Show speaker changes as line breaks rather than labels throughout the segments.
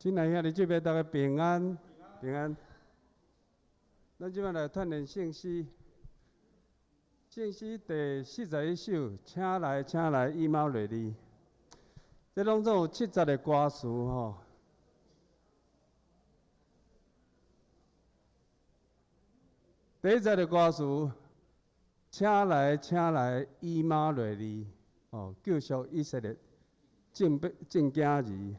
親愛兄弟姊妹，大家平安，平安。咱這擺來串聯聖詩，聖詩第41首，請來，請來，以馬內利。這攏總有七節的歌詞吼。第一節的歌詞，請來，請來，以馬內利，哦，救贖以色列正正囝兒。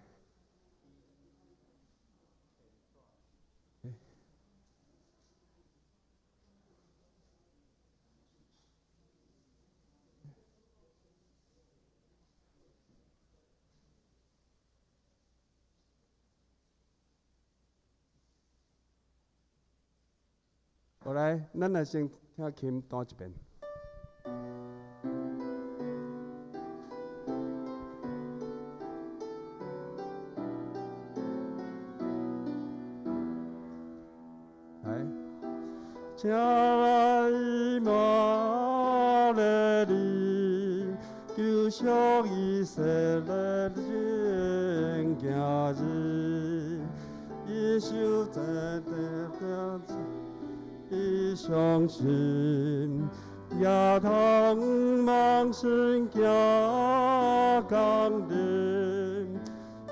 好來，咱來先聽琴彈一遍。來，請來以馬內利，救贖以色列人囝兒，伊受在地伊相信，也通望神行降臨，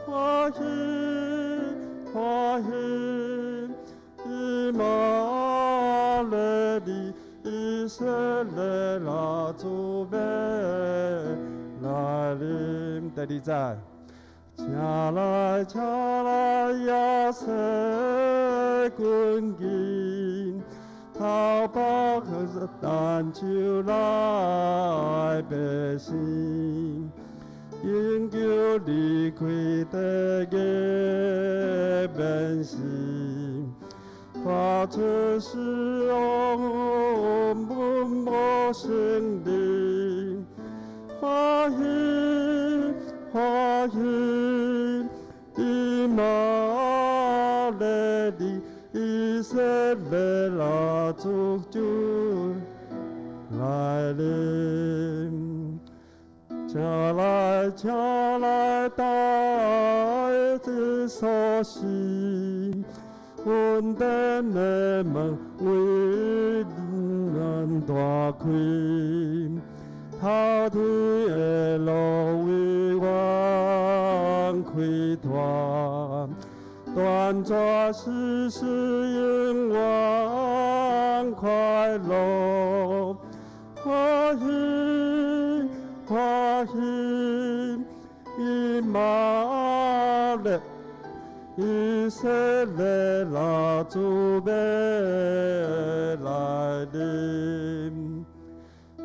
歡喜歡喜，以馬內利，以色列的主欲來臨。第二節，請來請來，耶西根基。頭北陳秋來百姓，永久離開地的免死，發出死亡無勝利，歡喜歡喜，以馬內利。以色列的主就來臨，請來請來，大衛的鎖匙，恩典的門為咱大開，頭天的路為阮開拓。斷絕世事永遠快樂，歡喜歡喜，以馬內以色列的主欲來臨，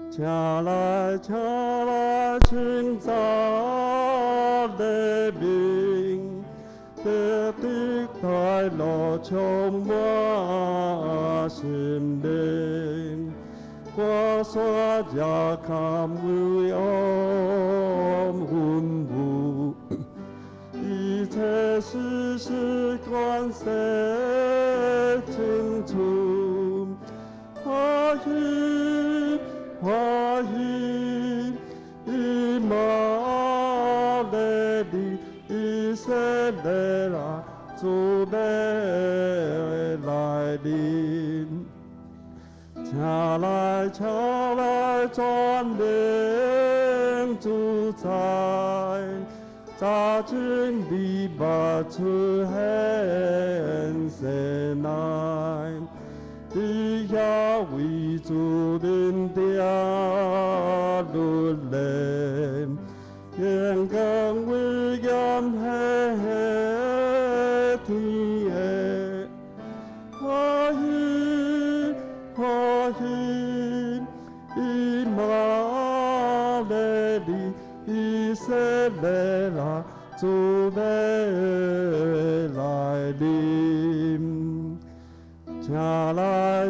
請來請來，清早黎明。得的快樂充滿心靈，歌山也堪為安穩霧，一切事事關係清楚，歡喜歡喜，以馬內利。以色列的主欲來臨，請來請來，全能主宰，早晨禮拜出現西奈，伫遐為主面定律例。榮光威嚴顯天的，歡喜歡喜，以馬內利，以色列的主欲來臨，請來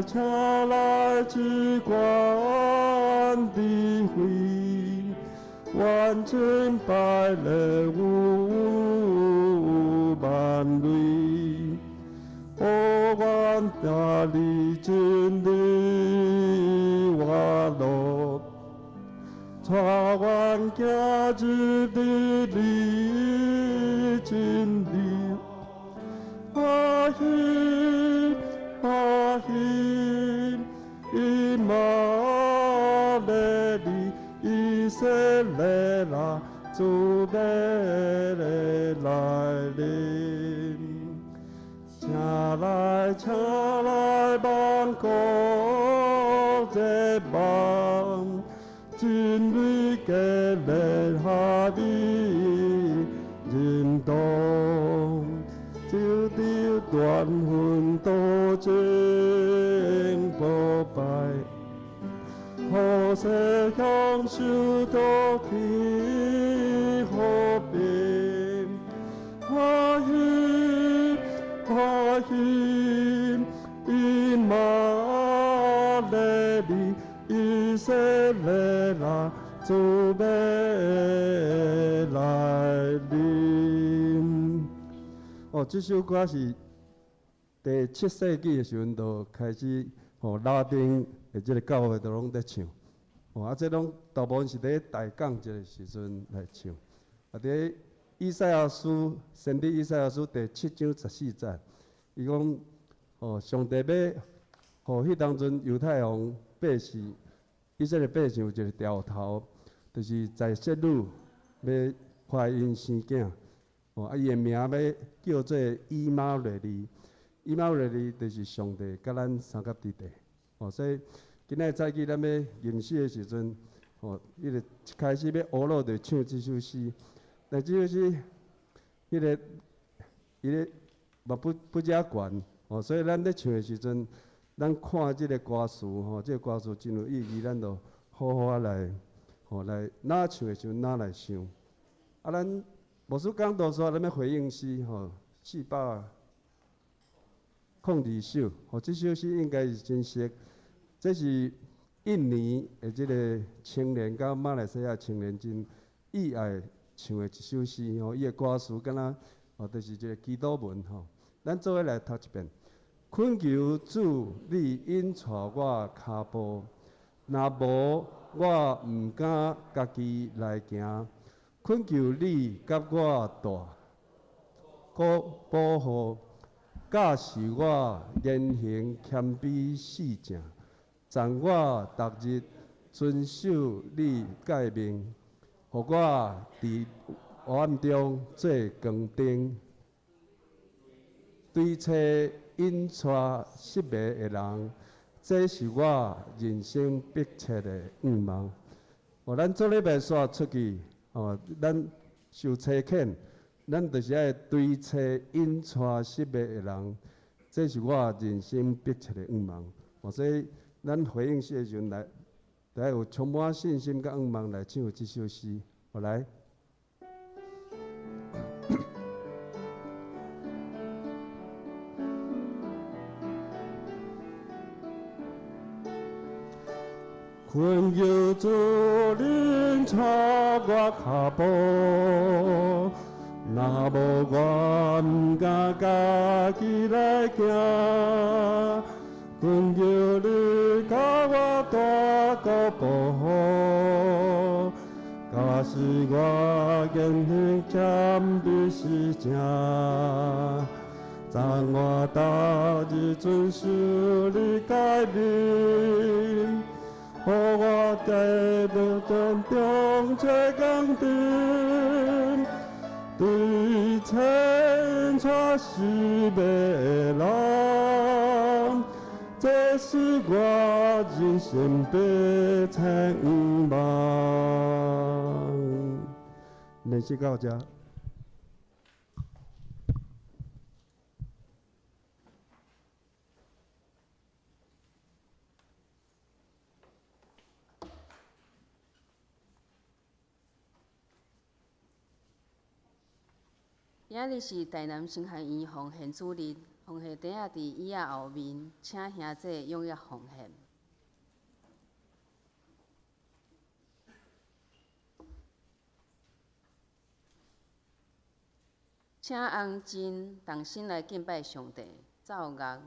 請來，至高智慧。萬千百類無萬類，哦，願聽你真理活路，帶阮行入你真理。歡喜，歡喜，以馬內利，以色列人，主欲來臨。請來，請來，萬國熱望，真理嘅聯合美認同，就佇斷分多情不敗，普世享受到天和平，歡喜，歡喜，以馬內利，以色列人，主欲來臨。哦，這首歌是第七世紀的時陣就開始，吼，拉丁的這个教會都攏咧唱。哦，啊，這攏大部分是佇大講這个時陣來唱。啊，佇以賽亞書，先知以賽亞書第七章十四節，伊講，哦，上帝欲予彼當陣猶太王百姓，以色列百姓有一个兆頭，就是在室女欲懷孕生囝。哦，啊，伊的名欲叫做以馬內利，以馬內利就是上帝佮咱相佮佇地。哦，所以今仔日早起咱欲吟詩的時陣，哦，彼个一開始欲學落就唱這首詩，但這首詩，彼个伊咧嘛不遮懸，哦，所以咱咧唱的時陣，咱看這个歌詞吼，這个歌詞真有意義，咱就好好仔來，吼來，哪唱的時陣哪來想。啊，咱牧師講道煞，咱欲回應詩吼，402首，吼，這首詩應該是真熟。這是印尼的這个青年佮馬來西亞青年真意愛唱的一首詩吼，伊的歌詞敢若吼，就是一个祈禱文吼。咱做伙來讀一遍。懇求主，你引帶我跤步，若無我毋敢家己來行。懇求你佮我帶，閣保護，教示我言行謙卑四正，贈我逐日遵守你誡命，予我佇黑暗中做光燈，對揣引帶失迷的人，這是我人生迫切的願望。哦，咱做禮拜煞出去，哦，咱受差遣，咱就是愛對揣引帶失迷的人，這是我人生迫切的願望。哦，所以咱回應詩的時陣來，得愛有充滿信心佮願望來唱這首詩。好來。懇求主恁帶我跤步，若無我毋敢家己來行。懇求你佮我帶閣保護，教示我言行謙卑實正，贈我逐日遵守你誡命。予我在路途中做光燈，對千帶失迷的人，這是我人生迫切願望。練習到這。
今仔日是台南神學院奉獻主日，奉獻袋仔佇椅仔後面，請兄弟踴躍奉獻。請安靜同心來敬拜上帝，奏樂。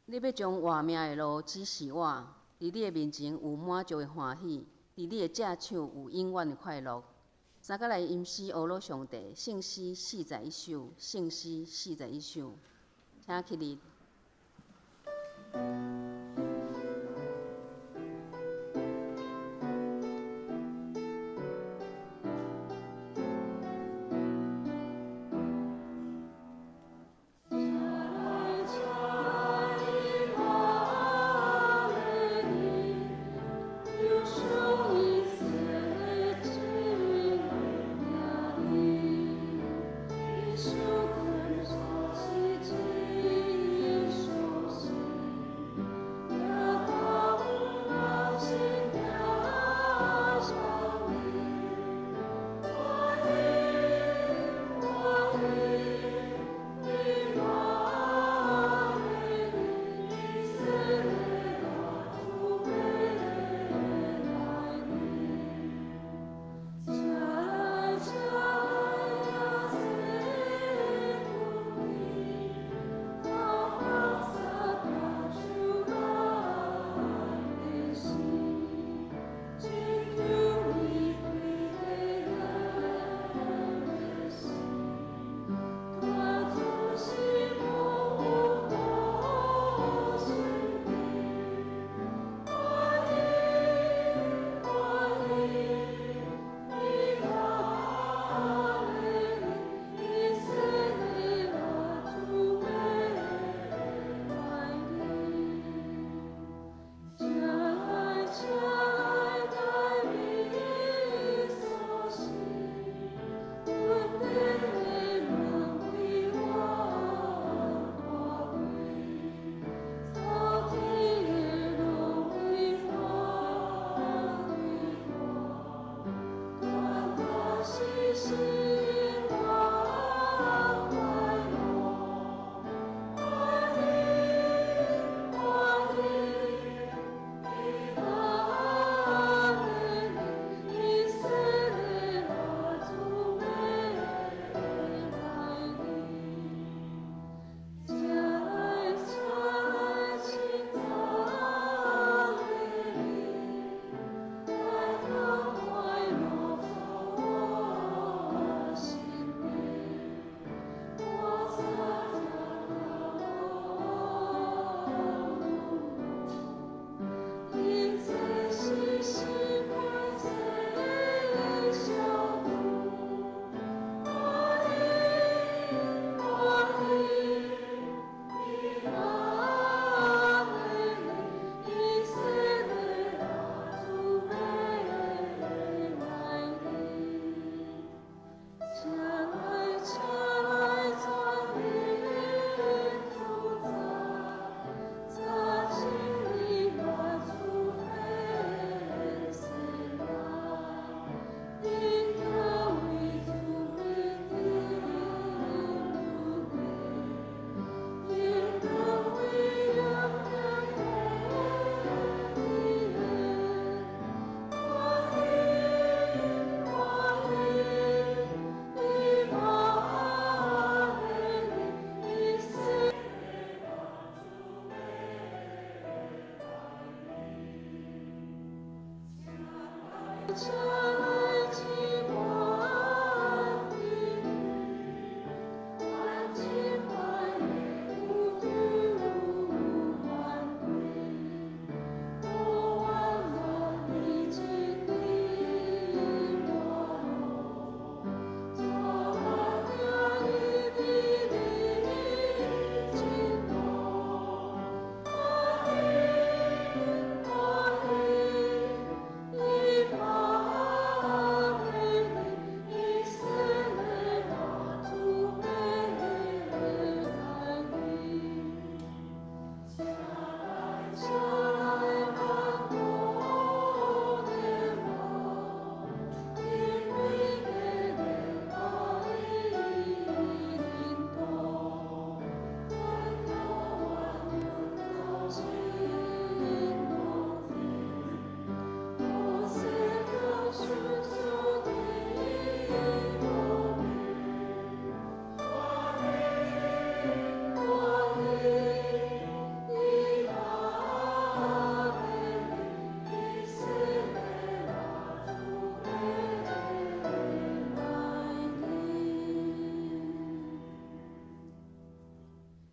你欲將活命的路指示我，佇你的面前有滿足的歡喜，佇你的正手有永遠的快樂。三個來吟詩阿魯上帝，聖詩41首，聖詩41首，請起立。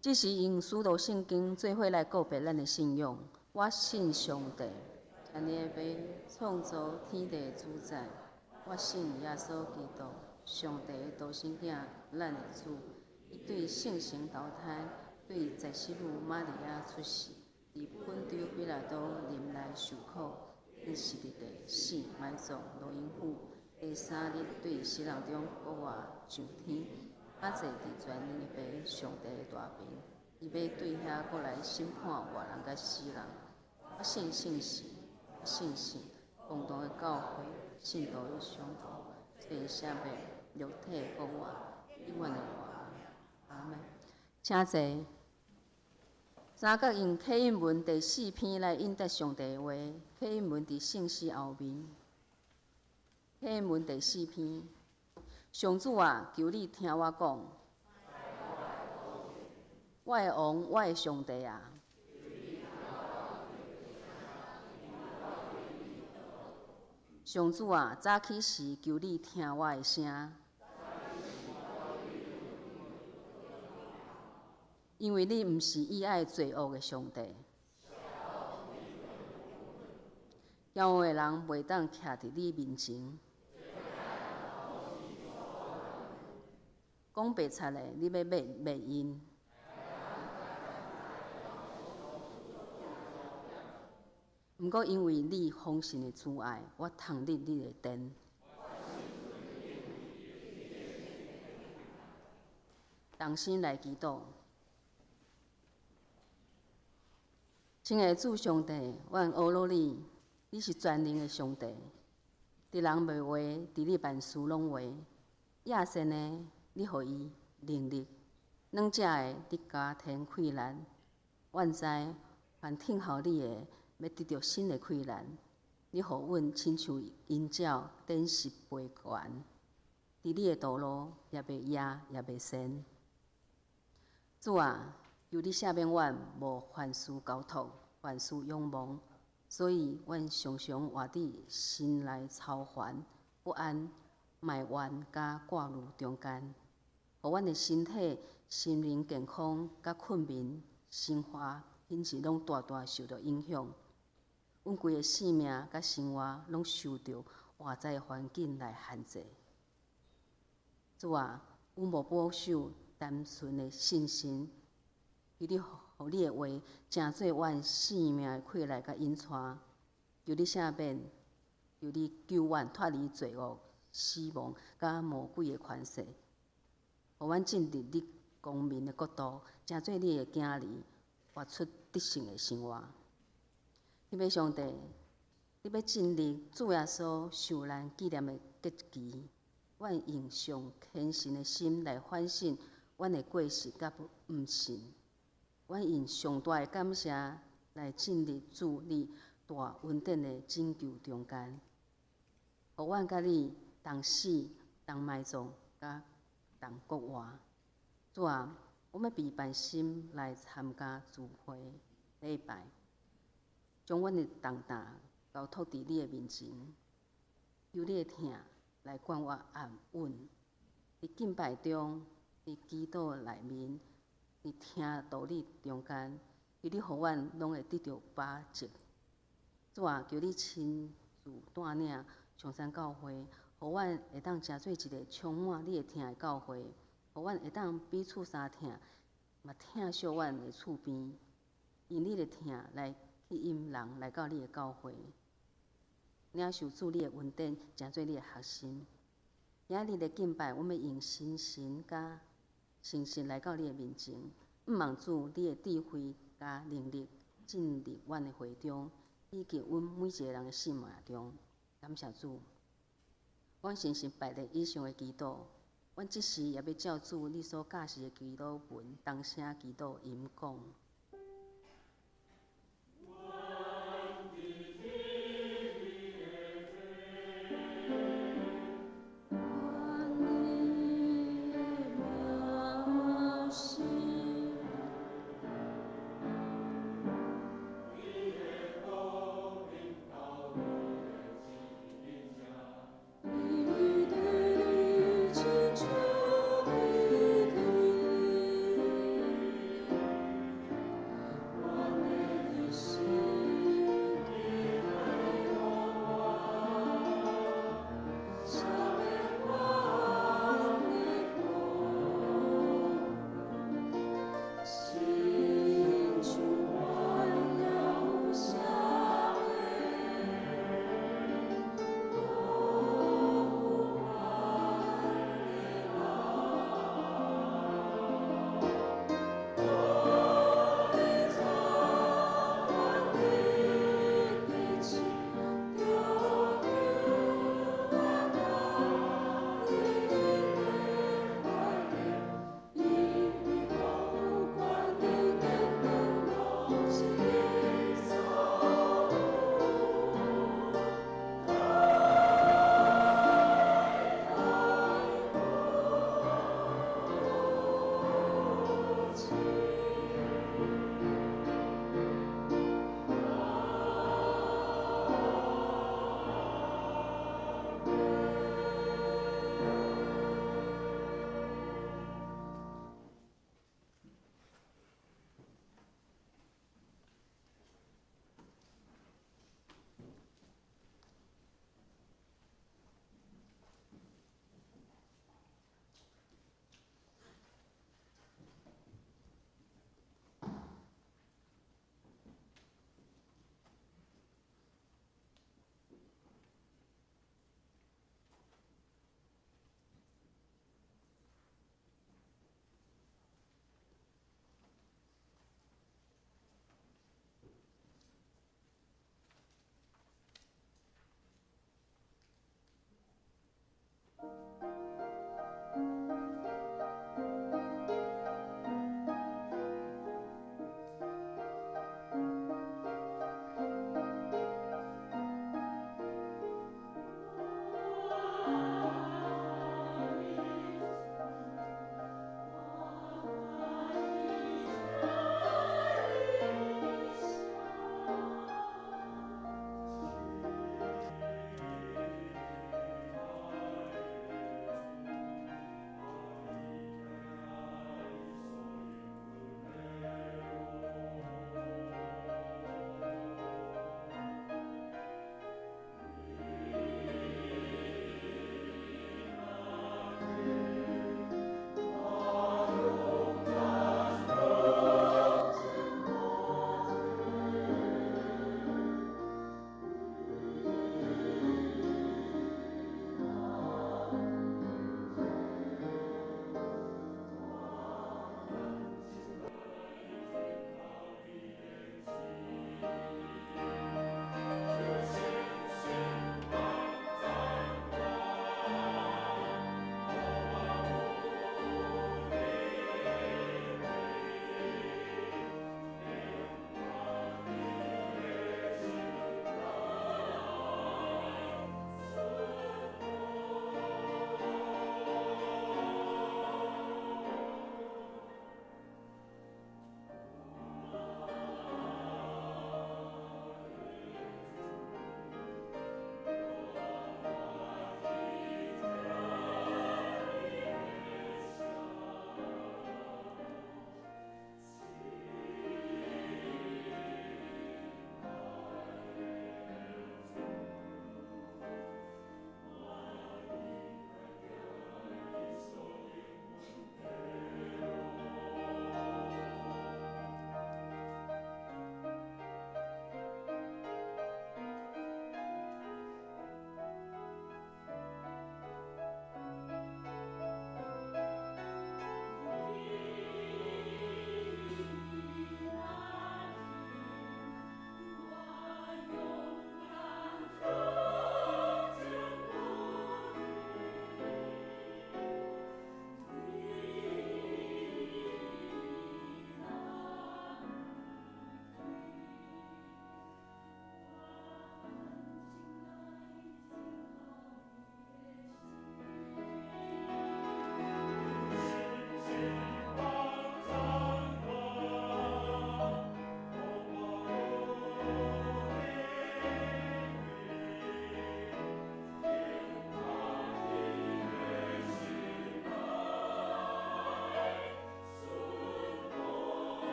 這時用使徒聖經做伙來告白咱的信仰。我信上帝，全能的父，創造天地的主宰。我信耶穌基督，上帝的獨生囝，咱的主。伊對聖神投胎，對十四母瑪利亞出世，佇本丟彼拉多臨來受苦，釘十字架死埋葬，落陰府。第三日對死人中復活上天，啊坐佇全能的父上帝的大爿，伊欲對遐閣來審判活人佮死人。我信聖神，我信信共同的教會，聖徒的相交，罪的赦免，肉體的復活，永遠的活。阿們。請坐。三角用啟應文第四篇來應答上帝的話，啟應文佇聖詩後面。啟應文第四篇，上主啊，求你聽我講。我的王，我的上帝啊！上主啊，早起時求你聽我的聲。因為你毋是喜愛罪惡的上帝，驕傲的人袂當徛佇你面前。講白賊的，你欲滅滅𪜶。毋過因為你豐盛的慈愛，我通入你的殿。同心來祈禱。親愛的主上帝，阮阿羅你，你是全能的上帝，佇人袂話，佇你萬事攏話。野心的，你予伊能力；軟弱的，你加添氣力。阮知，凡等候你的，欲得著新的氣力。你予阮親像鷹鳥，展翅飛懸。佇你的道路，也袂野，也袂跣。主啊，求你赦免阮無凡事交託，凡事仰望，所以阮常常活佇心內操煩、不安、埋怨佮掛慮中間，予阮的身體、心靈健康佮困眠、生活品質攏大大受著影響。阮規个性命佮生活攏受著外在的環境來限制。主啊，阮無保守單純的信心。求你，予你的話，成做阮性命的氣力佮引帶。求你赦免，求你救阮脫離罪惡、死亡佮魔鬼的權勢，予阮進入你光明的國度，成做你的囝兒，活出得勝的生活。彼位上帝，你欲進入主耶穌受難紀念的節期，阮用上虔誠的心來反省阮的過失佮毋信。阮用上大的感謝來進入主你大恩典的拯救中間，予阮佮你同死、同埋葬、佮同復活。主啊，阮欲備辦心來參加聚會禮拜，將阮的重擔交託佇你的面前，求你的疼來灌我安穩。佇敬拜中，佇祈禱內面，佇聽道理中間，求你予阮攏會得著把持。主啊，求你親自帶領松山教會，予阮會當成做一个充滿你的疼的教會，予阮會當彼此相疼，嘛疼惜阮的厝邊，用你的疼來吸引人來到你的教會，領受主你的恩典，成做你的學生。今日的敬拜，阮欲用信心佮誠實來到你的面前，毋望主你的智慧佮能力進入阮的會中，以及阮每一个人的生命中。感謝主，阮誠實拜咧以上的祈禱，阮這時也欲照主你所教示的祈禱文，同聲祈禱吟講。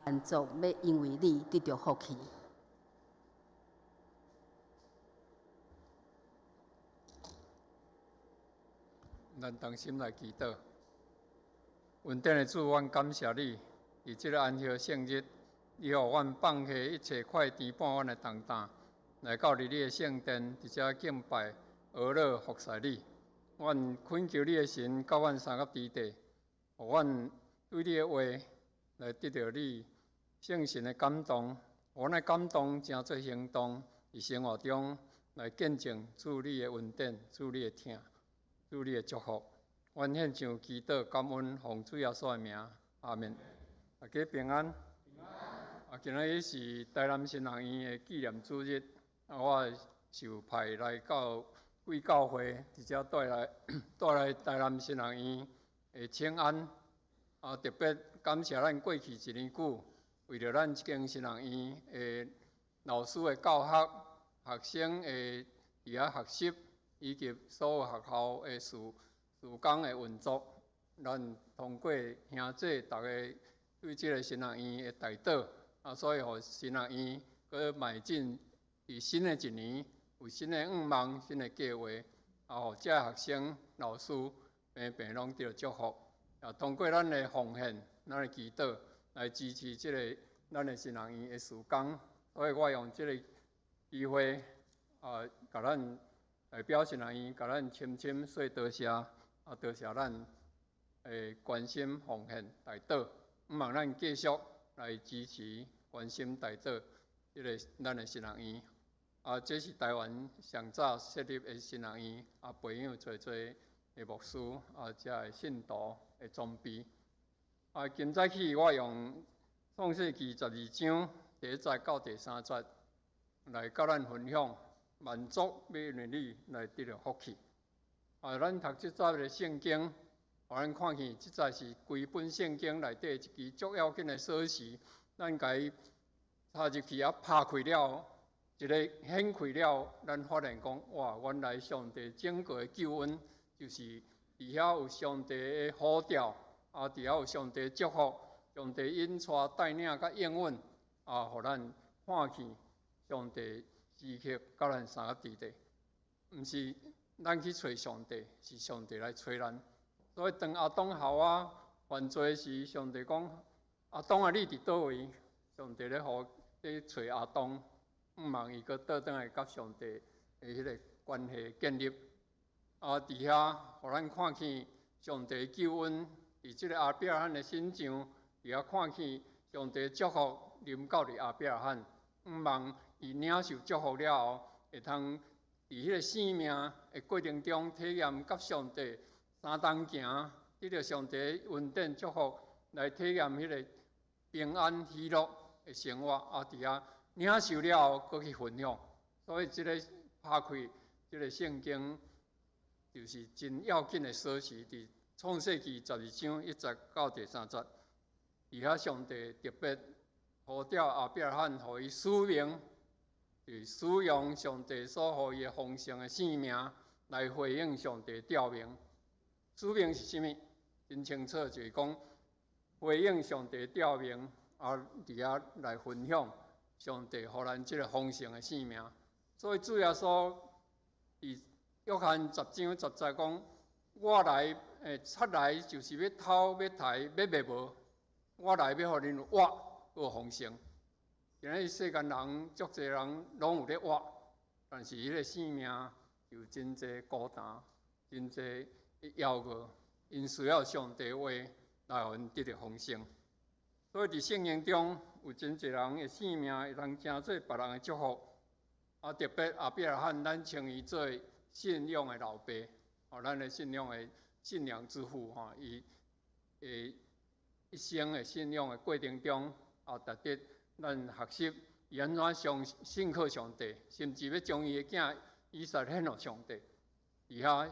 萬族欲因為你得著福氣。
咱同心來祈禱，恩典的主，阮感謝你，佇這个安息聖日，你予阮放下一切塊擔擔阮的重擔，來到佇你的聖殿，佇遮敬拜、呵咾、服侍你。阮懇求你的神，佮阮相佮佇地，予阮對你的話來得著你聖神的感動，予阮的感動成做行動，佇生活中來見證主你的恩典、主你的疼、主你的祝福。阮獻上祈禱感恩，奉主耶穌的名，阿們。大家平安。啊，今仔日是台南神學院的紀念主日，啊，我受派來到貴教會，佇遮帶來台南神學院的請安。啊，特別感謝咱過去一年久，為著咱這間神學院的老師的教學、學生的佇遐學習，以及所有學校的事工的運作，咱通過兄弟逐个對這个神學院的代禱，啊，所以予神學院閣邁進佇新的一年，有新的願望、新的計劃，啊，予遮學生、老師平平攏得祝福。啊，通過咱的奉獻、咱的祈禱來支持這个咱的神學院的事工，所以我用這个機會啊，共咱代表神學院，共咱深深說多謝，啊，多謝咱的關心、奉獻、代禱，向望咱繼續來支持、關心、代禱這个咱的神學院。啊，這是台灣上早設立的神學院，啊，培養濟濟的牧師，啊，遮的信徒的裝備。啊，今早起我用創世記12章第一節到第三節來佮咱分享，萬族欲因為你來得著福氣。啊，咱讀這節的聖經，予咱看見這節是規本聖經內底一支足要緊的鎖匙。咱共伊插入去啊，拍開了，一个掀開了，咱發現講，哇，原來上帝整個的救恩就是佇遐有上帝的呼召，啊，佇遐有上帝祝福，上帝引帶帶領佮應允，啊，予咱看見上帝時刻佮咱相佮佇咧，毋是咱去揣上帝，是上帝來揣咱。所以當亞當夏娃犯罪時，上帝講：亞當啊，你佇佗位？上帝咧予咧揣亞當，向望伊閣倒轉來佮上帝的彼个關係建立。啊，佇遐予咱看見上帝救恩，佇這个亞伯拉罕的身上，佇遐看見上帝祝福臨到佇亞伯拉罕，向望伊領受祝福了後，會通佇彼个生命的過程中體驗佮上帝相同行，得著上帝恩典祝福，來體驗彼个平安喜樂的生活。啊，佇遐領受了後，閣去分享。所以這个拍開這个聖經，就是真要緊的鎖匙，佇創世記12章1節到第3節，佇遐上帝特別呼召亞伯拉罕，予伊使命，就是使用上帝所予伊的豐盛的生命來回應上帝召命。使命是啥物？真清楚，就是講回應上帝召命，啊，佇遐來分享上帝予咱這个豐盛的生命。所以主耶穌佇約翰10章10節講：我來，賊來就是欲偷、欲刣、欲滅無。我來欲予恁有活，閣有豐盛。今仔日世間人足濟人攏有咧活，但是彼个生命有真濟孤單，真濟枵餓，𪜶需要上帝話來予𪜶得著豐盛。所以佇聖經中有真濟人的生命會通成做別人的祝福。啊，特別亞伯拉罕，咱稱伊做信仰的老爸，哦，咱的信仰的信仰之父吼，伊的一生的信仰的過程中，啊，值得咱學習伊按怎相信靠上帝，甚至欲將伊的囝以撒獻予上帝。佇遐，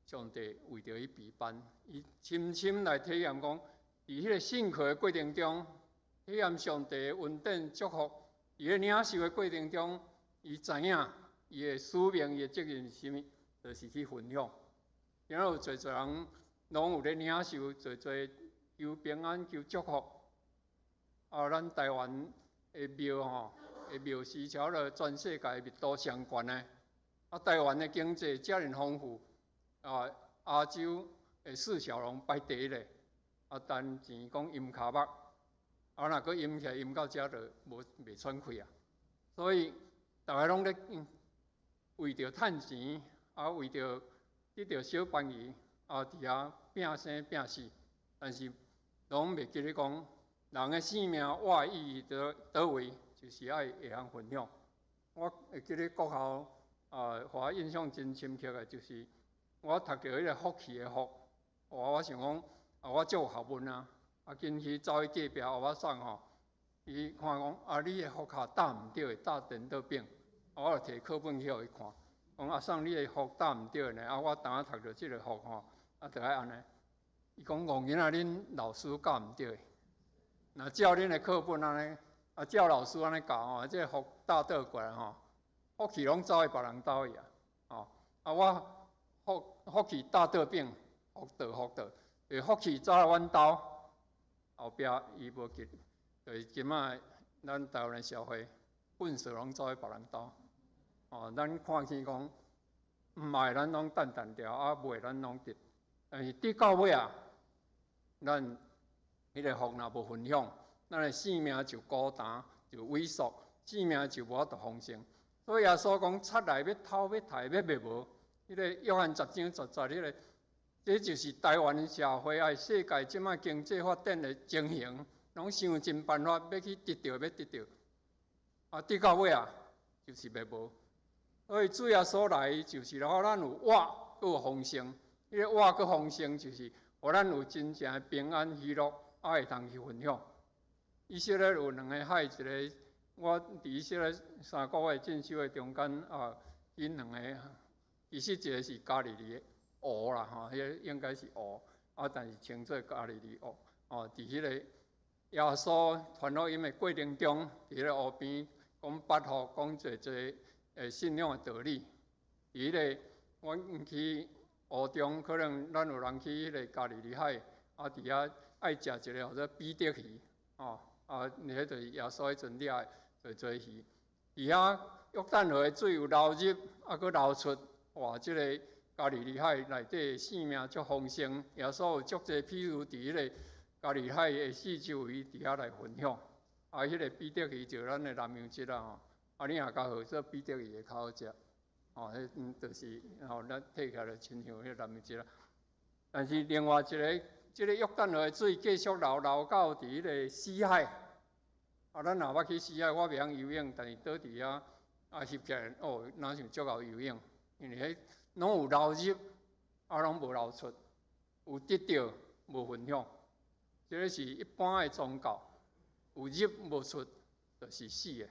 上帝為著伊備辦，伊深深來體驗講，佇彼个信靠的過程中，體驗上帝的恩典祝福，佇咧領受的過程中，伊知影伊的使命、伊的責任是啥物，就是去分享。今仔有濟濟人攏有咧領受濟濟求平安，求祝福。啊，咱台灣的廟吼，的廟是超了全世界密度上懸的。啊，台灣的經濟遮爾豐富，啊，亞洲的四小龍排第一个。啊，但錢講陰跤目，啊，若閣陰起來陰到遮就無袂喘氣啊。所以，逐家攏咧為著趁錢，啊，為著得著小便宜，啊，佇遐拚生拚死，但是攏袂記咧講，人的生命活的意義佗佗位，就是愛會曉分享。我會記咧國校啊，予我印象真深刻的，就是我讀著彼個福氣的福，哇！我想講，啊，我足有學問啊，啊，緊去走去隔壁予我送吼，伊看講啊，你的福卡搭毋對，搭顛倒反，我就提課本去予伊看，講阿送你的福搭毋對呢，啊，我當下讀著這个福吼，啊，著愛按呢。伊講戇囡仔，恁老師教毋對，若照恁的課本按呢，啊，照老師按呢教吼，這个福搭倒過來吼，福氣攏走去別人兜去啊，吼，啊，我福福氣搭倒反，福倒福倒，就福氣走來阮兜，後壁伊無記，就是今仔咱台灣的社會，糞埽攏走去別人兜，哦，咱看見講，毋愛咱攏澹澹著，啊，袂咱攏得，但是得到尾啊，咱彼个福若無分享，咱的生命就孤單，就萎縮，生命就無法度豐盛。所以耶穌講，賊來欲偷欲刣欲滅無，彼个約翰10章10節，彼个，這就是台灣社會啊，世界這擺經濟發展的情形，攏想盡辦法欲去得著，欲得著，啊，得到尾啊，就是滅無。所以主耶穌來就是予咱有活，閣有豐盛。彼个活閣豐盛，就是予咱有真正的平安喜樂，啊，會通去分享。以色列有兩个海，一个我佇以色列3個月進修的中間啊，𪜶兩个其實一个是加利利的湖啦，吼，彼个應該是湖，啊，但是稱做加利利湖。哦，佇彼個耶穌傳福音的過程中，佇彼個湖邊講八福，講濟濟的信仰的道理。佇彼個阮去湖中，可能咱有人去彼個加利利海，啊，佇遐愛食一个號做彼得魚，吼，啊，彼就是耶穌彼陣掠的濟濟魚。佇遐約旦河的水有流入，啊，閣流出，哇！這个加利利海內底生命足豐盛，耶穌有足濟譬喻佇彼个加利海的四周圍佇遐來分享。啊，彼个彼得魚就咱的南洋節啊吼，啊，你若共號做彼得魚會較好食，吼，彼就是吼，咱睇起來就親像彼個南洋節啊。但是另外一个，這个約旦河的水繼續流流到佇彼个死海。啊，咱若捌去死海，我袂曉游泳，但是倒佇遐啊翕起來，哦，若像足𠢕游泳，因為彼攏有流入，啊，攏無流出，有得著無分享，這个是一般的宗教，有入無出，就是死的。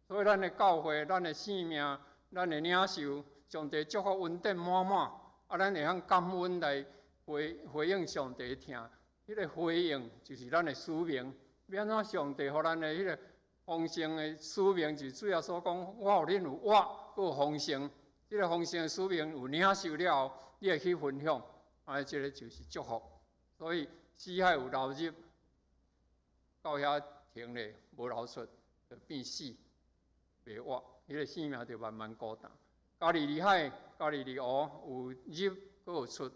所以咱的教會、咱的生命、咱的領受，上帝祝福恩典滿滿，啊，咱會曉感恩來回回應上帝疼，彼个回應就是咱的使命。欲按怎上帝予咱的彼个豐盛的使命，就是主耶穌講，我予恁有活，閣有豐盛。這个豐盛的使命有領受了後，你會去分享，啊，這个就是祝福。所以死海有流入，到遐停咧，無流出，就變死，袂活，彼个生命就慢慢孤單。加利利海、加利利湖有入，閣有出，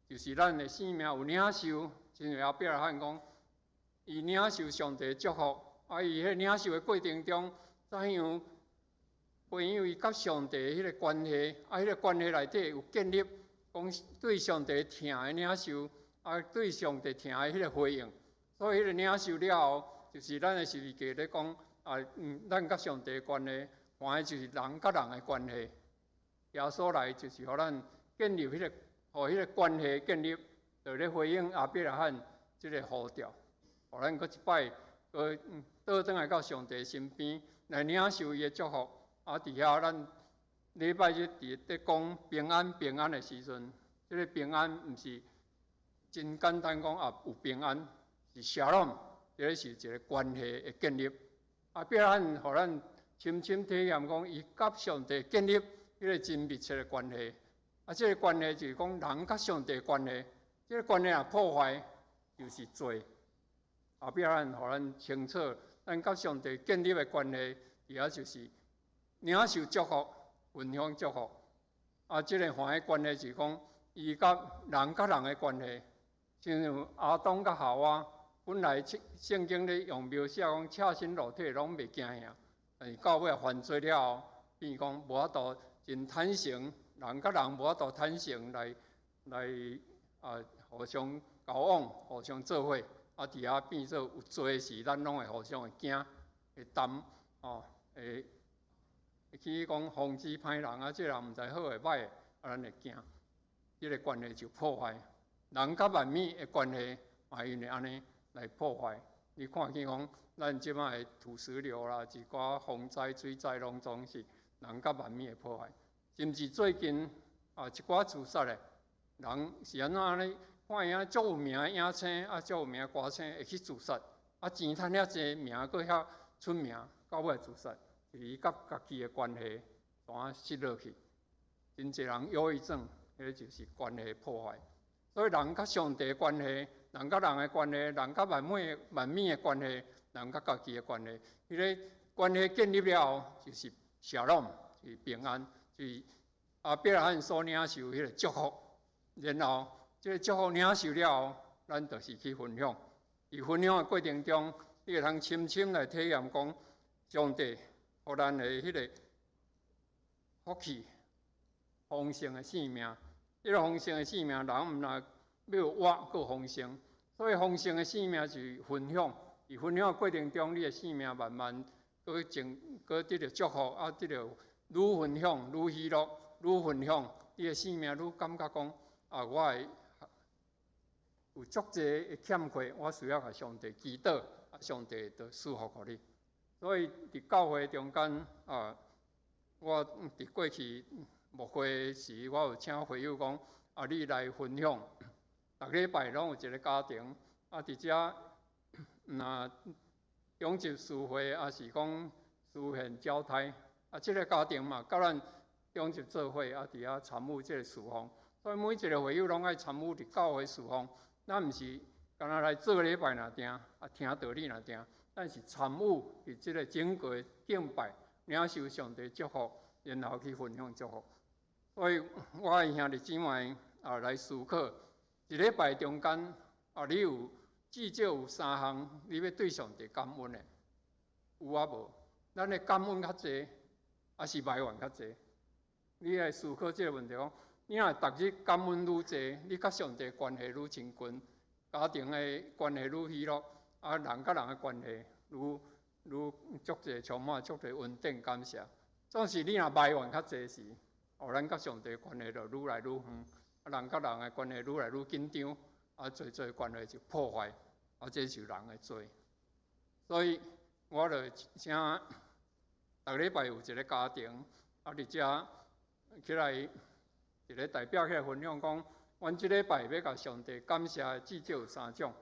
就是咱的生命有領受。親像亞伯拉罕講，伊領受上帝祝福，啊，伊彼領受的過程中，怎樣培養伊佮上帝彼个關係？啊，彼个關係內底有建立，講對上帝疼的領受，啊，對上帝疼的彼个回應。所以彼個領受了後，就是咱的十字架咧講，啊，咱佮上帝的關係，還的就是人佮人的關係。耶穌來就是予咱建立彼个，予彼个關係建立，就咧回應亞伯拉罕這个呼召，予咱閣一擺，閣倒轉來到上帝身邊來領受伊的祝福。啊，佇遐咱禮拜日佇咧講平安平安的時陣，這个平安毋是真簡單講啊，有平安是 Shalom，這个是一个關係的建立。亞伯拉罕予咱深深體驗講，伊佮上帝建立彼个真密切的關係。啊，這个關係就是講人佮上帝關係，這个關係若破壞，就是罪。後壁咱予咱清楚，咱佮上帝建立的關係，佇遐就是領受祝福、分享祝福。啊，這個歡喜關係是講，伊佮人佮人的關係，親像亞當佮夏娃，本來聖經咧用描寫講赤身露體攏袂驚嚇，但是到尾犯罪了後，變講無法度真坦誠，人佮人無法度坦誠來啊互相交往、互相做伙，啊佇遐變做有罪時，咱攏會互相會驚、會擔哦，會去講防止歹人啊，這個人毋知好會歹，啊咱會驚，這個關係就破壞。人佮萬物的關係嘛，因為按呢來破壞。你看見講，咱這擺的土石流啦，一寡風災、水災，攏總是人佮萬物的破壞。甚至最近啊，一寡自殺的人是按怎按呢？看伊足有名的影星，啊，足有名的歌星會去自殺，啊，錢趁遐濟，名閣遐出名，到尾自殺，是伊佮家己的關係怎失落去。真濟人憂鬱症，彼個就是關係破壞。所以人佮上帝的關係，人佮人的關係，人佮萬物萬物的關係，人佮家己的關係，彼個關係建立了後，就是 shalom，就是平安，就是亞伯拉罕所領受彼個祝福，然後這個祝福領受了後，咱就是去分享。佇分享的過程中，你會通深深來體驗講，上帝予咱的彼個福氣、豐盛的生命。這個豐盛的生命，人毋若欲活閣豐盛，所以豐盛的生命是分享。佇分享的過程中，你的生命慢慢閣增，閣得著祝福，啊，得著愈分享愈喜樂，愈分享，你的生命愈感覺講，啊，我會有足濟的欠缺，我需要共上帝祈禱，啊，上帝就賜福予你。所以佇教會中間啊，我佇過去牧會時，我有請會友講，啊，你來分享，逐禮拜攏有一個家庭，啊，佇遮若長執事會，抑是講書獻交代，啊，這個家庭嘛，佮咱長執做伙，啊，佇遐參與這個事奉，所以每一個會友攏愛參與佇教會事奉。咱毋是干焦來做禮拜爾定，啊，聽道理爾定，咱是參與佇這個整個敬拜，領受上帝祝福，然後去分享祝福。所以我的兄弟姊妹啊，來思考一禮拜中間啊，你有至少有三項你欲對上帝感恩的，有抑無？咱的感恩較濟，抑是埋怨較濟？你來思考這個問題講，你若逐日感恩愈濟，你佮上帝關係愈親近，家庭的關係愈喜樂，啊，人佮人的關係愈愈足濟充滿足濟恩典感謝。總是你若埋怨較濟時，哦，咱佮上帝關係就愈來愈遠，啊，人佮人的關係愈來愈緊張，啊，濟濟關係就破壞，啊，這是人的罪。所以我就請逐禮拜有一個家庭，啊，佇遮起來一個代表起來分享講，阮這禮拜欲共上帝感謝的至少有三種，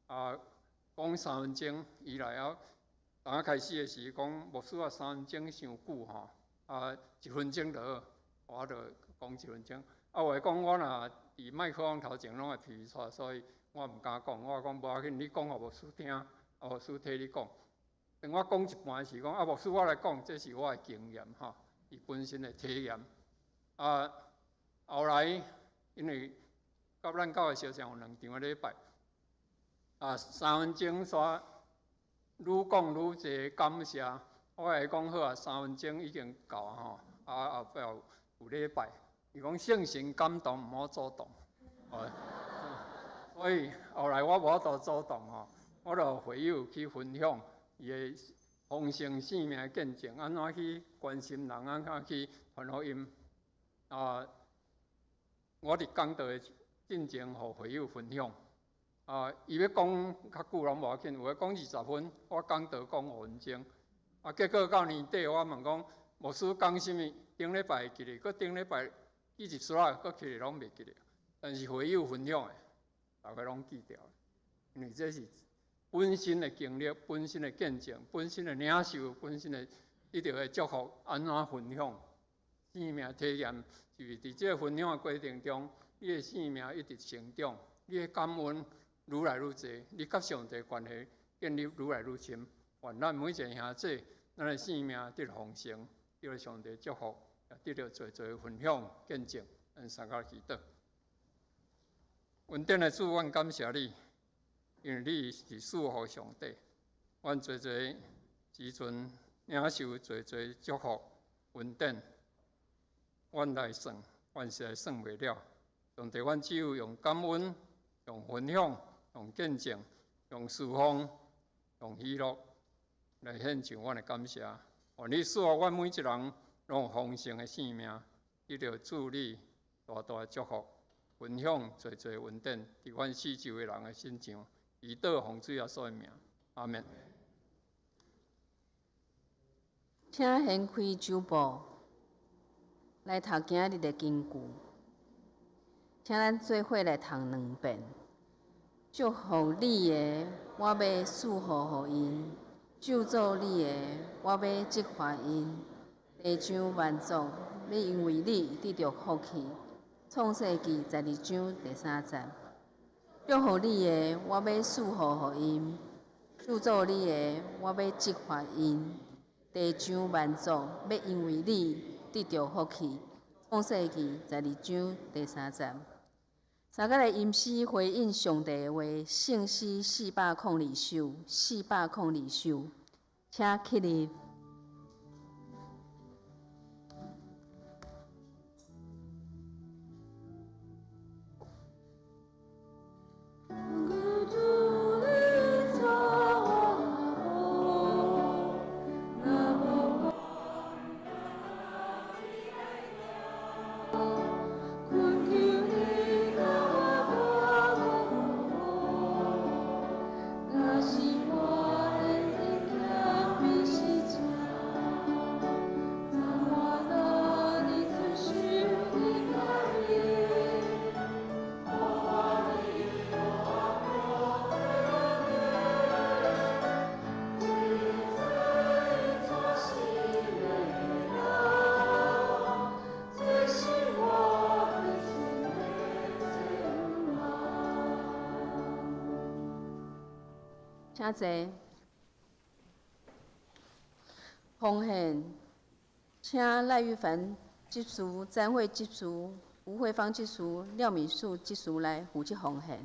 啊，講3分鐘，伊來啊，剛開始的時講牧師啊，三分鐘傷久吼，啊，一分鐘就好，我就講一分鐘。啊，有的講我若佇麥克風頭前攏會皮出，所以我毋敢講。我講無要緊，你講予牧師聽，啊，牧師替你講。當我講一半時，講啊，牧師我來講，這是我的經驗吼，伊本身的體驗。啊，後來因為佮咱教會小像有兩場的禮拜，啊，三分鐘煞愈講愈濟感謝。我會講好啊，三分鐘已經夠啊吼，啊後壁有禮拜，伊講聖神感動，毋好阻擋。所以後來我無法度阻擋吼，我就會友去分享伊的豐盛生命的見證，按怎去關心人，按怎去傳福音。啊，我佇講道的進前，予會友分享。啊，伊欲講較久攏無要緊，有的講20分，我講道講5分鐘。啊，結果到年底，我問講牧師講啥物？頂禮拜會記得，閣頂禮拜記一撮仔，閣起來攏袂記得。但是會友分享的，逐家攏記著。因為這是本身的經歷、本身的見證、本身的領受、本身的得著的祝福，按怎分享？生命體驗就是佇這個分享的過程中，你的生命一直成長，你的感恩。愈來愈濟，你佮上帝關係建立愈來愈深。願咱每一个兄弟，咱的生命得豐盛，得著上帝祝福，也得著濟濟分享見證。咱三個祈禱。恩典的主，阮感謝你，因為你是賜福上帝。阮濟濟時陣領受濟濟祝福恩典，阮來算，阮實在算袂了。上帝，阮只有用感恩、用分享、用見證、用侍奉、用喜樂來獻上阮的感謝。願你賜予阮每一人攏有豐盛的生命，得著主你大大的祝福，分享濟濟恩典，佇阮四周的人的身上，祈禱奉主耶穌的名，阿們。
請掀開周報，來讀今日的金句。請咱做伙來讀兩遍。祝福你的，我欲賜福予𪜶；咒詛你的，我欲責罰𪜶。地上萬族欲因為你得著福氣。創世記十二章第三節。祝福你的，我欲賜福予𪜶；咒詛你的，我欲責罰𪜶。地上萬族欲因為你得著福氣。創世記十二章第三節。三個來吟詩回應上帝的話，聖詩四百空二首，四百空二首，請起立。請坐。奉獻，請賴玉凡執事、詹慧執事、吳慧芳執事、廖敏樹執事來負責奉獻。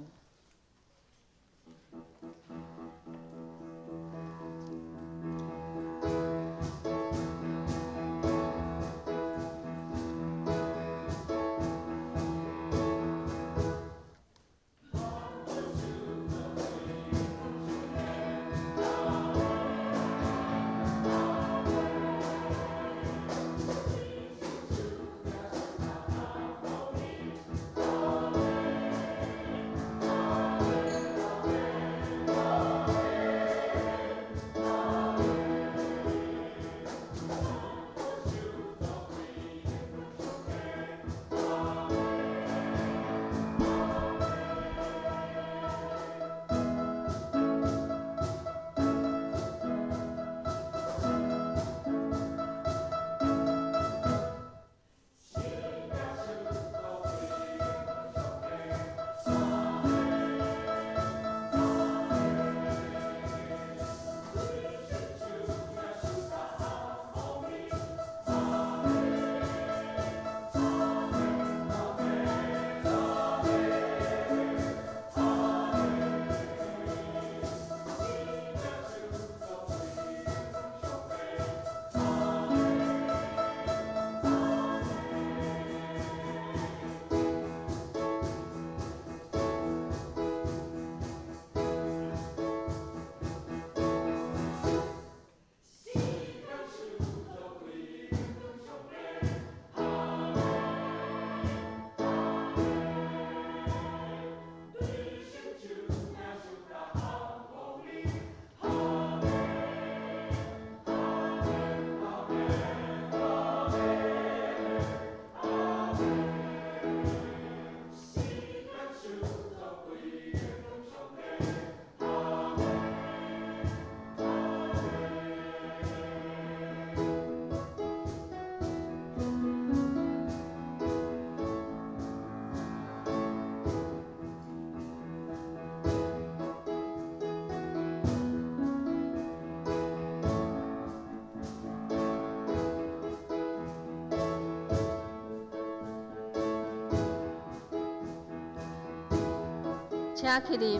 請起立。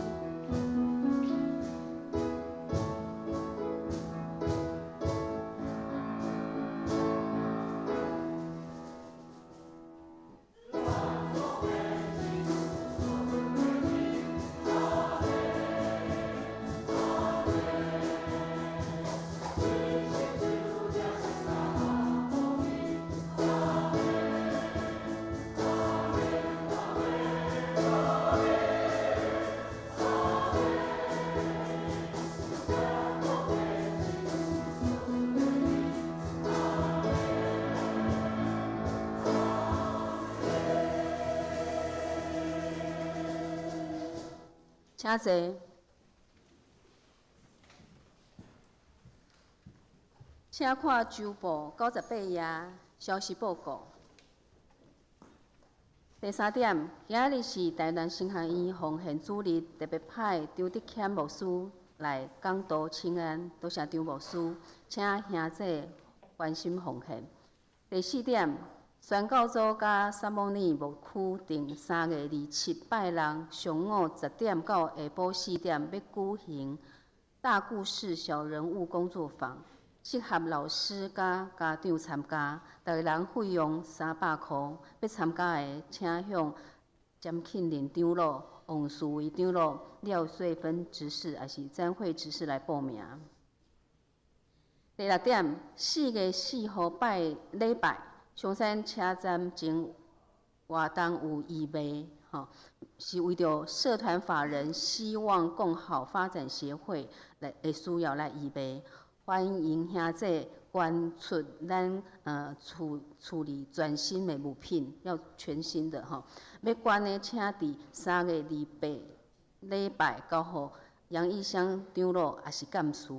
請坐。請看周報98頁消息報告。第三點，今仔日是台南神學院奉獻主日，特別派張德謙牧師來講道請安，多謝張牧師，請兄弟關心奉獻。第四點，宣教組佮撒母耳牧區定3月27拜六上午10點到下晡4點，欲舉行大故事小人物工作坊，適合老師佮家長參加，逐个人費用300箍。欲參加的，請向詹慶林長老、王思維長老、廖穗芬執事，抑是詹慧執事來報名。第六點，4月4號拜禮拜，松山車站前活動有義賣，吼，是為著社團法人希望共好發展協會來的需要來義賣，歡迎兄弟捐出咱厝厝裡全新的物品，要全新的吼。欲捐的，請佇3月28禮拜交予楊義香長老，抑是幹事。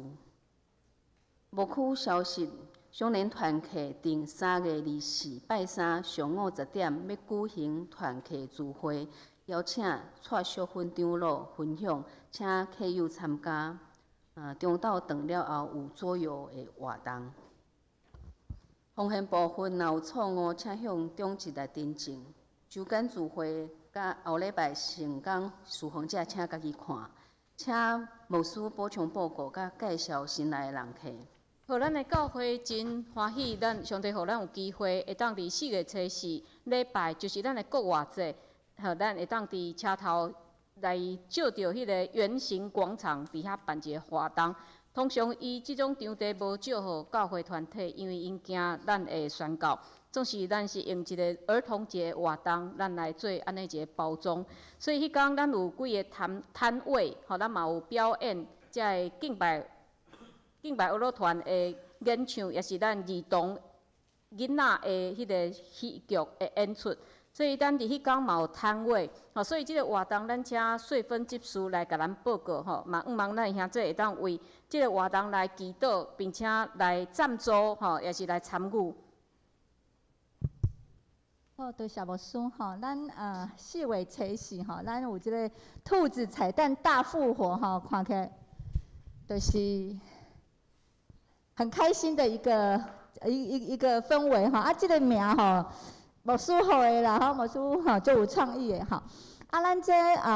牧區消息，少年團契定3月24拜三上午10點，欲舉行團契聚會，邀請蔡淑芬長老分享，請客友參加。中晝頓了後有桌遊的活動。奉獻部分若有錯誤，請向長執來訂正。周間聚會佮後禮拜聖工事奉者請家己看。請牧師補充報告佮介紹新來的人客。
好，咱的教會真歡喜，咱上帝予咱有機會會當佇4月初4禮拜，就是咱的復活節，予咱會當佇車頭來借著彼個圓形廣場，佇遐辦一个活動。通常伊這種場地無借予教會團體，因為𪜶驚咱會宣告。總是咱是用一個兒童節活動，咱來做按呢一个包裝。所以彼工咱有幾个攤攤位，吼，咱嘛有表演，這个敬拜敬拜樂樂團的演唱，也是咱兒童囡仔的彼个戲劇的演出。所以咱佇彼工嘛有攤位，吼，所以這个活動咱請穗芬執事來共咱報告，吼，嘛向望咱兄弟會當為這个活動來祈禱，並且來贊助，吼，也是來參與。
好，多謝牧師吼，咱4月初4吼，咱有這个兔子彩蛋大復活吼，看起來就是很開心的一個一一一個氛圍吼，啊，這个名吼，牧師予的啦吼，牧師吼足有創意的吼。啊，咱這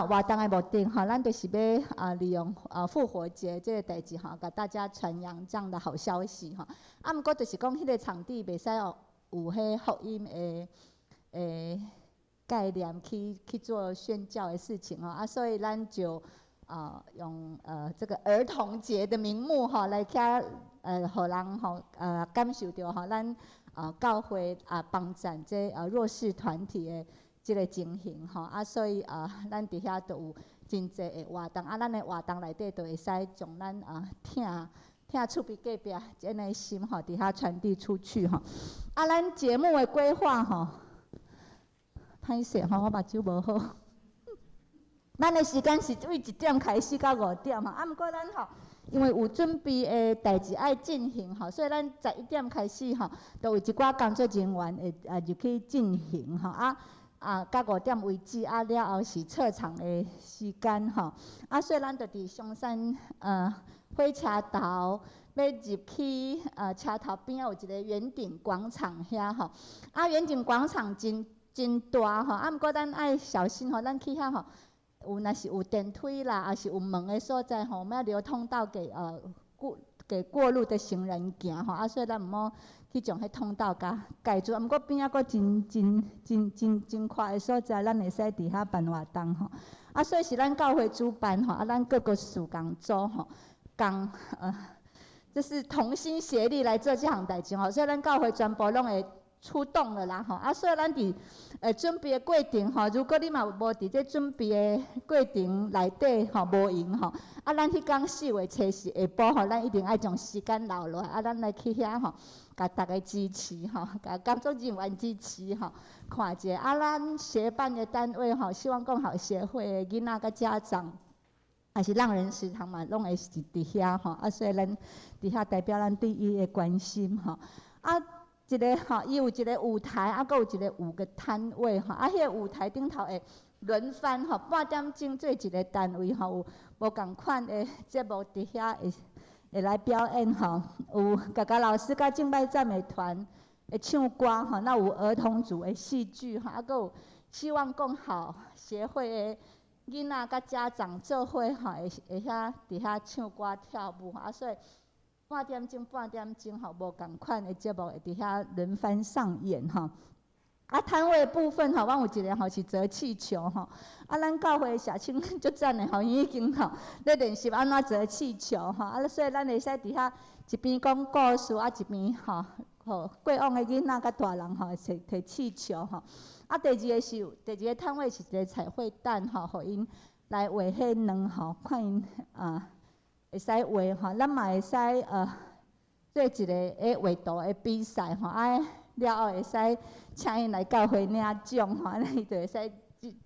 活動的目的吼，咱就是欲利用復活節這个代誌吼，共大家傳揚這樣的好消息吼。啊，毋過就是講彼个場地袂使有彼福音的概念去去做宣教的事情吼。啊，所以咱就用這個兒童節的名目吼，來遐予人吼感受著吼，咱教會幫贊這弱勢團體的這个情形吼。啊，所以咱佇遐都有真濟的活動，啊，咱的活動內底就會使將咱疼疼厝邊隔壁這樣的心吼，佇遐傳遞出去吼。啊，咱節目的規劃吼，歹勢吼，我目睭無好。咱的時間是對1點開始到5點吼，啊，毋過咱吼，因為有準備的代誌愛進行吼，所以咱11點開始吼，就有一寡工作人員會入去進行吼，啊啊，到5點為止，啊了後是撤場的時間吼，啊，所以咱就佇松山火車頭欲入去車頭邊仔有一个圓頂廣場遐吼，啊圓頂廣場真真大吼，啊，毋過咱愛小心吼，咱去遐吼。有若是有電梯啦，抑是有門的所在吼，我們要留通道給過路的行人行吼，啊，所以咱毋好去將彼通道共蓋住。啊，毋過邊仔閣真真真真真闊的所在，咱會使佇遐辦活動吼。啊，所以是咱教會主辦吼，啊，咱各個事工組吼，共就是同心協力來做這項代誌吼，所以咱教會全部攏會出動了啦吼。啊，所以咱佇準備的過程吼，如果你嘛無佇這準備的過程內底吼無閒吼，啊，咱彼工4月初四下晡吼，咱一定愛將時間留落來，啊，咱來去遐吼，共逐家支持吼，共工作人員支持吼，看者。啊，咱協辦的單位吼，希望共好協會的囡仔佮家長，也是浪人食堂嘛，攏會是佇遐吼，啊，所以咱佇遐代表咱對伊的關心吼。啊，一個吼，伊有一個舞台，啊，閣有一個五個攤位吼，啊，彼個舞台頂頭會輪番吼，半點鐘做一個單位吼，有無仝款的節目佇遐會來表演吼，有家家老師佮敬拜讚美團會唱歌吼，那有兒童組的戲劇吼，啊，閣有希望共好協會的囡仔佮家長做伙吼，會遐佇遐唱歌跳舞，啊，所以半點鐘半點鐘吼，無仝款的節目會佇遐輪番上演吼。啊，攤位部分吼，阮有一個吼是折氣球吼，啊，咱教會社青足讚的吼，伊已經吼咧練習按怎折氣球吼，啊，所以咱會使佇遐一邊講故事，啊，一邊吼，予過往的囡仔佮大人吼，提提氣球吼。啊，第二個是第二個攤位是一個彩繪蛋吼，予𪜶來畫彼卵吼，看𪜶啊會使畫吼，咱嘛會使做一個畫圖的比賽吼，啊，了後會使請𪜶來教會領獎吼，按呢伊就會使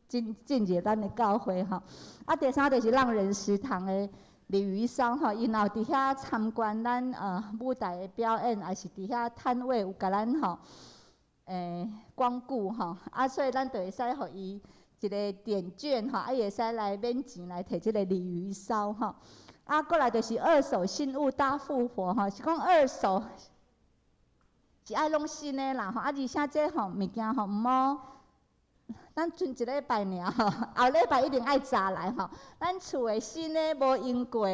進入咱的教會吼。啊，第三就是浪人食堂的鯉魚燒吼，𪜶若有佇遐參觀咱舞台的表演，抑是佇遐攤位有共咱吼光顧吼，啊，所以咱就會使予伊一個點券吼，啊，伊會使來免錢來提這個鯉魚燒吼。啊，過來就是二手新物大復活吼，是講二手是愛攏新的啦吼，啊，而且這吼物件吼毋好，咱賰一禮拜爾吼，後禮拜一定愛查來吼。咱厝的新的無用過，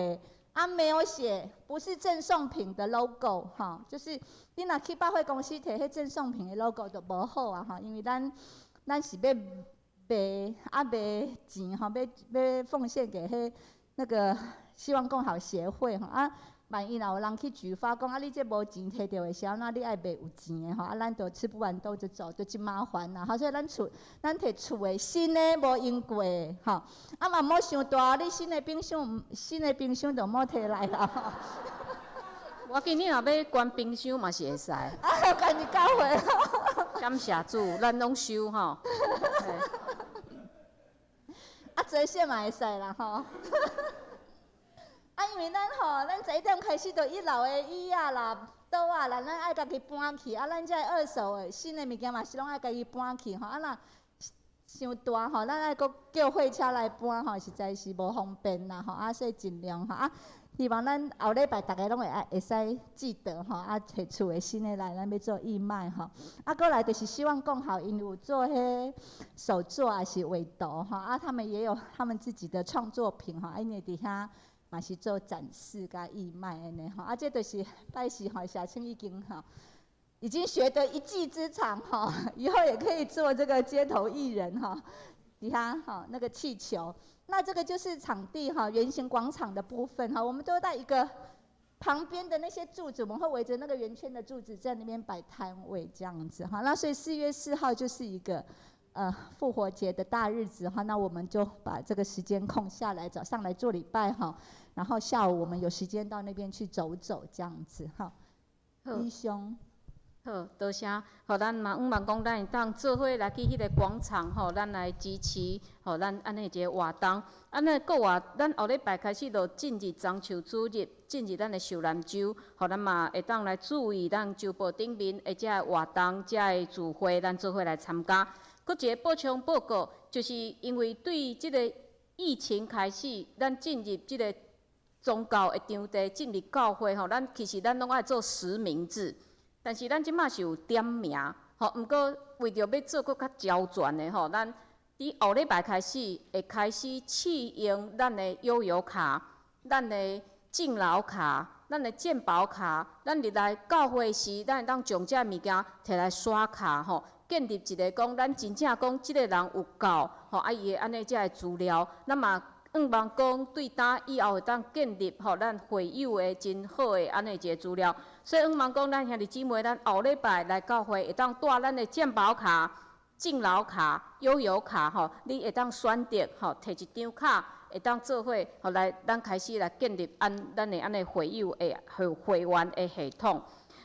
啊，沒有寫，不是贈送品的 logo 吼，就是你若去百貨公司提彼贈送品的 logo 就無好啊吼，因為咱是欲賣啊賣錢吼，欲奉獻給彼那個希望共好協會吼啊。萬一若有人去舉發講啊，你這無錢提著的時陣，那你愛賣有錢的吼，啊，咱就吃不完兜著走，就真麻煩啦。吼，所以咱提厝的新的無用過的吼，啊嘛毋好傷大，你新的冰箱，新的冰箱就毋好提來啦。
無要緊，你若欲捐冰箱嘛是會使。
啊，捐入教會。
感謝主，咱攏收吼。
啊，折線嘛會使啦吼。啊，因為咱吼，咱11點開始就一樓的椅仔啦、桌仔啦，咱愛家己搬去。啊，咱這二手的新的物件嘛是攏愛家己搬去吼。啊，若傷大吼，咱愛閣叫貨車來搬吼，實在是無方便啦吼。啊，所以盡量吼啊，希望咱後禮拜逐家攏會愛會使記得吼，啊，提厝的新的來，咱欲做義賣吼。啊，過來就是希望共好，𪜶有做彼手作抑是畫圖吼，啊，他們也有他們自己的創作品吼，啊，𪜶會佇遐嘛是做展示佮義賣按呢吼，啊，這就是拜四吼，社青已經吼，已經學得一技之長吼，以後也可以做這個街頭藝人吼。底下吼那個氣球，那這個就是場地哈，圓形廣場的部分哈，我們都在一個旁邊的那些柱子，我們會圍着那個圓圈的柱子在那邊擺攤位這樣子哈。那所以4月4號就是一個復活節的大日子哈，那我們就把這個時間空下來，早上來做禮拜哈，然後下午我們有時間到那邊去走走這樣子哈。弟兄。
好，多謝。予咱嘛，向望講，咱會當做伙來去彼個廣場吼，咱來支持，予咱按呢一個活動。按呢國外，咱後禮拜開始就進入中秋主日，進入咱的受難週，予咱嘛會當來注意咱週報頂面的這个活動、這个聚會，咱做伙來參加。閣一個補充報告，就是因為對這個疫情開始，咱進入這個宗教的場地，進入教會吼，咱其實咱攏愛做實名制。但是咱這馬是有點名，吼，毋過為著欲做閣較周全的吼，咱佇後禮拜開始會開始試用咱的悠遊卡、咱的敬老卡、咱的健保卡。咱入來教會時，咱會當將這个物件提來刷卡吼，建立一个講咱真正講這个人有夠吼，啊伊的按呢這个資料，咱嘛向望講對今以後會當建立吼咱會友的真好的按呢一个資料。所以向望講咱兄弟姊妹，咱後禮拜來教會會當帶咱的健保卡、敬老卡、悠遊卡吼，你會當選擇吼，提一張卡會當做伙吼來，咱開始來建立按咱的按呢會友的會會員的系統。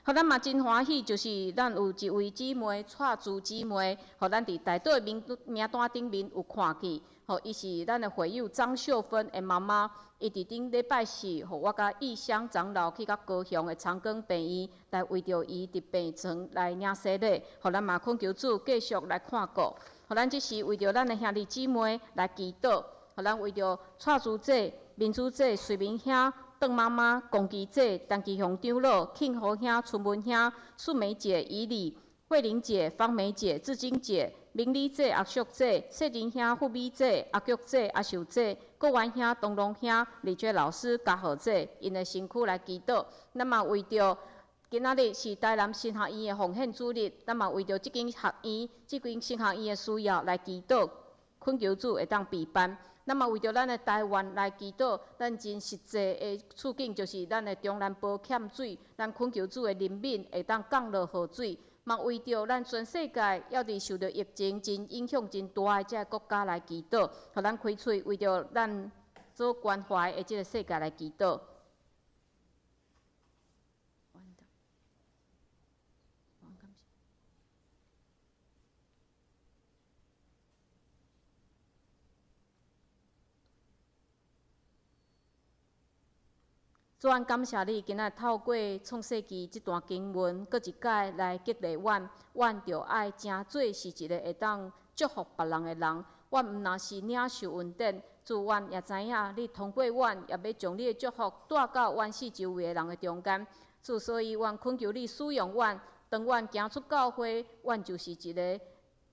予咱嘛真歡喜，就是咱有一位姊妹，蔡珠姊妹，予咱佇代禱名名單頂面有看見，予伊是咱的會友張秀芬的媽媽，伊佇頂禮拜四，予我佮義鄉長老去到高雄的長庚病院，來為著伊佇病床來領洗禮，予咱嘛懇求主繼續來看顧，予咱這時為著咱的兄弟姊妹來祈禱，予咱為著蔡珠姐、民主姐、瑞明兄、鄧媽媽、龔琪姐、陳其雄長老、慶和兄、春文兄、素梅姐、以禮、慧玲姐、芳梅姐、志晶姐、明理姐、阿淑姐、世仁兄、富美姐、阿菊姐、阿秀姐、國元兄、東龍兄、李娟老師、嘉豪姐，𪜶的身軀來祈禱。咱嘛為著今仔日是台南神學院的奉獻主日，咱嘛為著這間學院、這間神學院的需要來祈禱，懇求主會當備辦。咱嘛為著咱的台灣來祈禱，咱真實際的處境就是咱的中南部欠水，咱懇求主的憐憫會當降落雨水。嘛為著咱全世界猶佇受著疫情真影響真大的這个國家來祈禱，予咱開喙為著咱所關懷的這个世界來祈禱。主，阮感謝你，今仔透過創世記這段經文，閣一擺來激勵阮，阮著愛成做是一个會當祝福別人的人。阮毋若是領受恩典，主，阮也知影你通過阮，也欲將你的祝福帶到阮四周圍的人的中間。主，所以阮懇求你使用阮，當阮行出教會，阮就是一个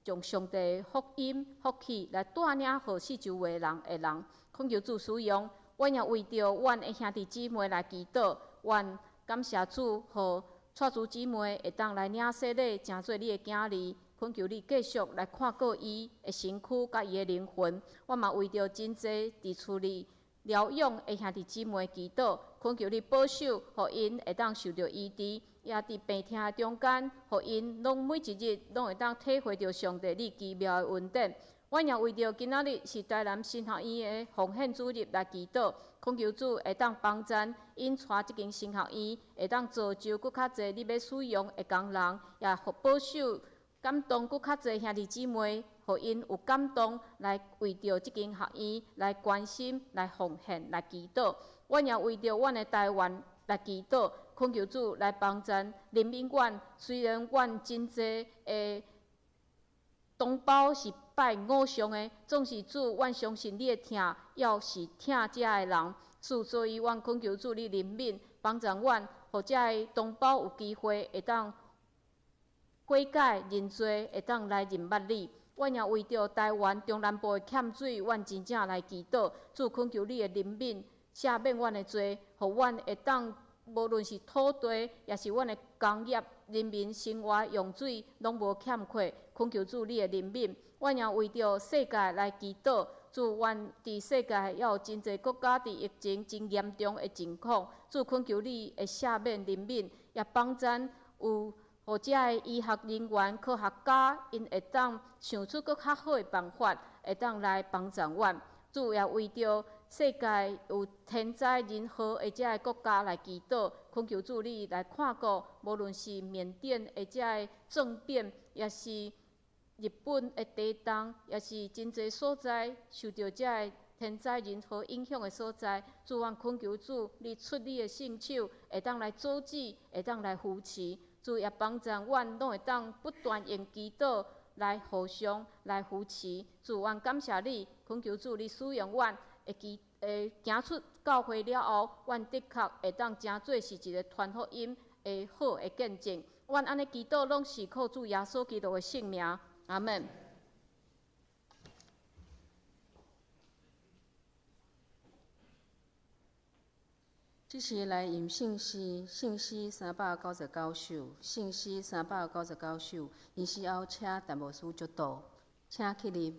將上帝福音、福氣來帶領予四周圍人的人。懇求主使用。阮也為著阮的兄弟姊妹來祈禱，阮感謝主，予蔡珠姊妹會當來領洗禮，成做你的囝兒。懇求你繼續來看顧伊的身軀佮伊的靈魂。我嘛為著真濟佇厝裡療養的兄弟姊妹祈禱，懇求你保守，予𪜶會當受著醫治，也佇病痛的中間，予𪜶攏每一日攏會當體會著上帝你奇妙的恩典。阮也為著今仔日是台南神學院的奉獻主日來祈禱，懇求主會當幫贊𪜶帶這間神學院，會當造就閣較濟你欲使用的工人，也保守感動閣較濟兄弟姊妹，予𪜶有感動來為著這間學院來關心、來奉獻、來祈禱。阮也為著阮的台灣來祈禱，懇求主來幫贊憐憫阮。雖然阮真濟的同胞是拜偶像的，總是主，阮相信你的疼，猶是疼遮的人。主，所以阮懇求主你憐憫，幫助阮，予遮的同胞有機會會當悔改認罪，會當來認捌你。阮也為著台灣中南部的欠水，阮真正來祈禱，主懇求你的憐憫，赦免阮的罪，予阮會當無論是土地，抑是阮的工業、人民生活用水，攏無欠缺。懇求主你的憐憫，阮也為著世界來祈禱。主，阮佇世界猶有真濟國家佇疫情真嚴重的情況，主懇求你的赦免憐憫，也幫贊有予遮的醫學人員、科學家，𪜶會當想出閣較好的辦法，會當來幫助阮。主也為著世界有天災人禍的遮个國家來祈禱，懇求主你來看顧，無論是緬甸的遮个政變，抑是日本的地動，抑是真濟所在受著遮个天災人禍影響的所在，主，阮懇求主，你出你的聖手，會當來阻止，會當來扶持，主也幫助阮，攏會當不斷用祈禱來互相來扶持。主，阮感謝你，懇求主你使用阮，會記會行出教會了後，阮的確會當成做是一个傳福音的好的見證。阮按呢祈禱，攏是靠主耶穌基督的聖名。阿們。
這時來吟聖詩，聖詩399首，聖詩399首，吟詩後請陳牧師祝禱，請起立。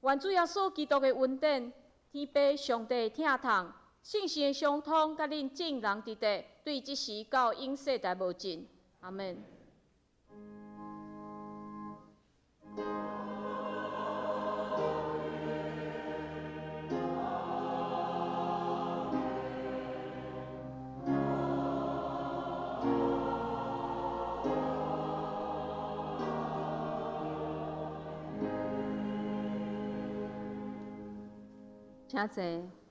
願主耶穌基督的恩典、天父上帝疼痛、聖神的相通，佮恁眾人佇佇，對這時到永世代無盡。阿們。
請坐。